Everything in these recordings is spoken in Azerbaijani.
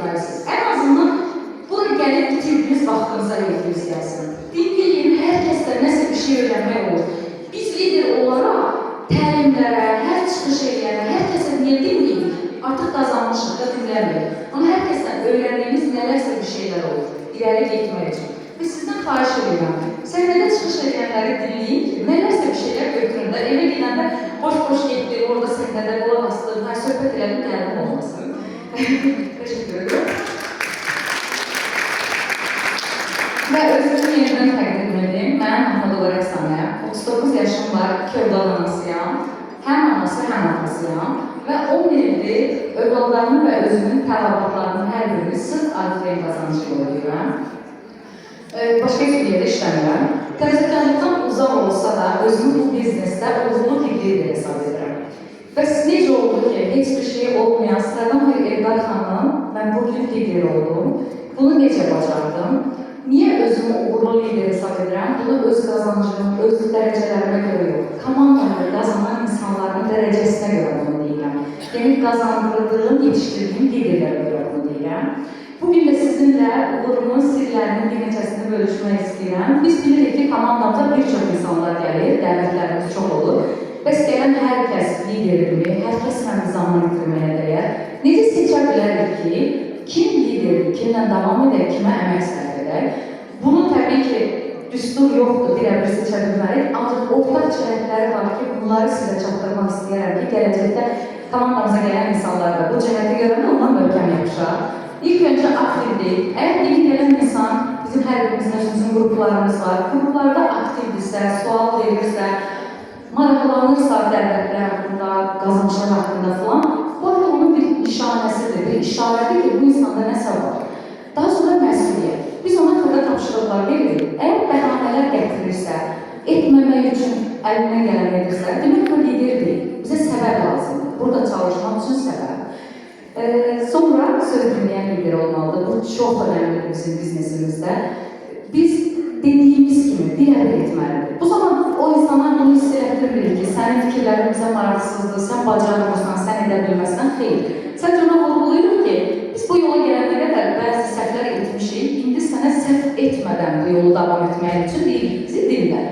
etməlisiniz. Ən azından bura gəlib itirdiyiniz vaxtınıza heyfiniz gəlsin. Dinləyin, hər kəsdən nəsə bir şey öyrənmək olur. Biz lider olaraq təlimlərə, hər çıxış eləyənə, hər kəsə niyə dinləyik? Artıq qazanmışıq da dinləmirik. Amma hər kəsdən öyrəndiyimiz nələrsə bir şeylər olur irəli getmək üçün. Və sizdən xahiş edirəm, səhnədə çıxış edənləri dinləyin ki, nələrsə bir şeylər götürün də, evə gedəndə boş-boş getdi, orada səhnədə qulaq astım, hə, söhbət elədim, gəldim olmasın. Təşəkkür edirəm. Və özümü yenidən təqdim edeyim. Mən Mahmudova Rəqsanə, 39 yaşım var, 2 övlad anasıyam. Həm anası, həm atasıyam. Və 10 ildir övladlarımın və özümün tələbatlarının hər birini sırf Oriflame qazancı ilə ödəyirəm. Başqa heç bir yerdə işləmirəm. Təvazökarlıqdan uzaq olsa da özümü bu biznesdə uğurlu bir lider hesab edirəm. Bəs necə oldu ki, heç bir şey olmayan sıradan bir Eldar xanım, mən bugün lider oldum. Bunu necə bacardım? Niyə özümü uğurlu lider hesab edirəm? Bunu öz qazancım, öz dərəcələrimə görə yox. Komandamda qazanan insanların dərəcəsinə görə bunu deyirəm. Yəni qazandırdığım, yetişdirdiyim liderlərə görə bunu deyirəm. Bugün də sizinlə uğurumun sirlərinin bir neçəsini bölüşmək istəyirəm. Biz bilirik ki, komandamıza bir çox insanlar gəlir, dəvətlərimiz çox olur. Bəs gələn hər kəs liderdirmi, hər kəslə zaman itirməyə dəyər. Necə seçə bilərik ki, kim liderdir, kimlə davam edək, kimə əmək sərf edək? Bunu təbii ki, düstur yoxdur, birəbir seçə bilmərik. Ancaq ortaq cəhətləri var ki, bunları sizə çatdırmaq istəyirəm ki, gələcəkdə komandamıza gələn insanlar da bu cəhəti görəndə ondan möhkəm yapışar. İlk öncə aktivdir. Əgər yeni gələn insan, bizim hər birimizin özümüzün qruplarımız var. Qruplarda aktivdirsə, sual verirsə, maraqlanırsa dəvətlər haqqında, qazanclar haqqında filan, bu artıq onun bir nişanəsidir, bir işarədir ki, bu insanda nəsə var. Daha sonra məsuliyyət. Biz ona xırda tapşırıqlar veririk. Əgər bəhanələr gətirirsə, etməmək üçün əlindən gələn edirsə, demək ki, o lider deyil. Bizə səbəb lazımdır. Burada çalışmaq üçün səbəb. Sonra söz dinləyən lider olmalıdır. Bu çox önəmlidir bizim biznesimizdə. Biz dediyimiz kimi birəbir etməlidir. Bu zaman o insana bunu hiss elətdirmirik ki, sənin fikirlərin bizə maraqsızdır, sən bacarmırsan, sən edə bilməzsən. Xeyr. Sadəcə ona vurğulayırıq ki, biz bu yola gələnə qədər bəzi səhvlər etmişik. İndi sənə səhv etmədən bu yolu davam etməyin üçün deyirik, bizi dinlə.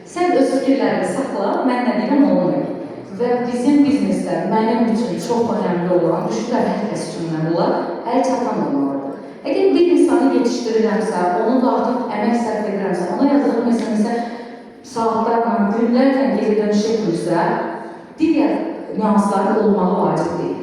Sən öz fikirlərini saxla, mən nə deyirəm onu et. Və bizim biznesdə mənim üçün çox önəmli olan, düşünürəm hər kəs üçün önəmli olan, əl çatan olmalıdır. Əgər bir insanı yetişdirirəmsə, onun da artıq əmək sərf edirəmsə, ona yazdığım SMS-ə saatlarla, günlərlə geri dönüş etmirsə, digər nüansların olmağı vacib deyil.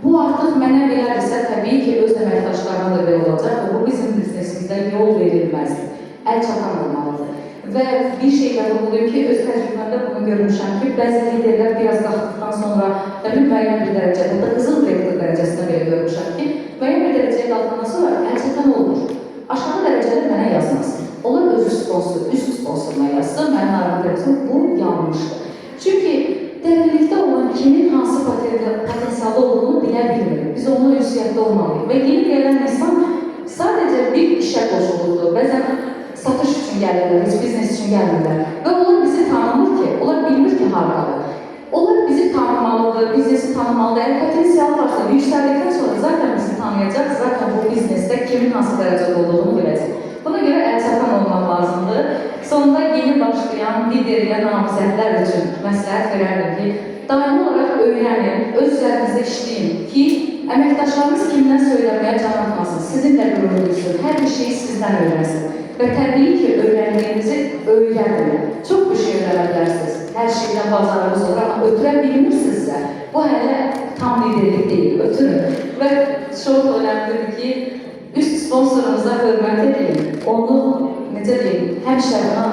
Bu artıq mənə belədirsə, təbii ki, öz əməkdaşlarıma da belə olacaq və bu bizim biznesimizdə yol verilməzdir. Əl çatan olmalıdır. Və bir şey də vurğulayım ki, öz təcrübəmdə bunu görmüşəm ki, bəzi liderlər biraz qalxdıqdan sonra, nə bilim, müəyyən bir dərəcədə, hətta qızıl direktor dərəcəsində belə görmüşəm ki, müəyyən bir dərəcəyə qalxandan sonra əl çatan olmur. Aşağı dərəcədə mənə yazmasın. Onlar özü sponsor, üst sponsoruna yazsın, mənim narahat etsin. Bu yanlışdır. Çünki dərinlikdə olan kimin hansı potensialı olduğunu bilə bilmirik. Biz onunla ünsiyyətdə olmalıyıq. Və yeni gələn insan sadəcə bir işə qoşulurdu. Bəzən satış üçün gəlirlər, heç biznes üçün gəlmirlər. Və onlar bizi tanımır ki, onlar bilmir ki, hardadır. Onlar bizi tanımalıdır, biznesi tanımalıdır. Əgər potensial varsa, yüksəldikdən sonra zaten bizi tanıyacaq, zaten bu biznesdə kimin hansı dərəcədə olduğunu biləcək. Buna görə əl çatan olmaq lazımdır. Sonda yeni başlayan liderliyə namizədlər üçün məsləhət verərdim ki, daimi olaraq öyrənin, öz üzərinizdə işləyin ki, əməkdaşlarınız kimdən öyrənməyə can atmasın, sizinlə qürur duysun, hər bir şeyi sizdən öyrənsin. Və təbii ki, öyrəndiyinizi öyrənin. Çox bir şey öyrənə bilərsiniz. Hər şeydən bazarınız olur, amma ötürə bilmirsinizsə, bu hələ tam liderlik deyil, ötürün. Və çox önəmlidir ki, üst sponsorumuza hörmət edin. Onu, necə deyim, həmişə ona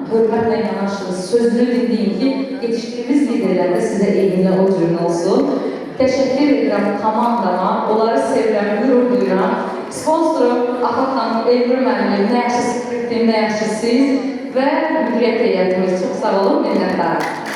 hörmətlə yanaşın, sözünü dinləyin ki, yetişdirdiğiniz liderlər də sizə eynilə o cürün olsun. Təşəkkür edirəm komandama, onları sevirəm, qürur duyuram. Sponsorum Afaq xanım, Elnur müəllim, nə yaxşı skriptim, nə yaxşı siz və müdiriyyət heyətimiz. Çox sağ olun, minnətdarım.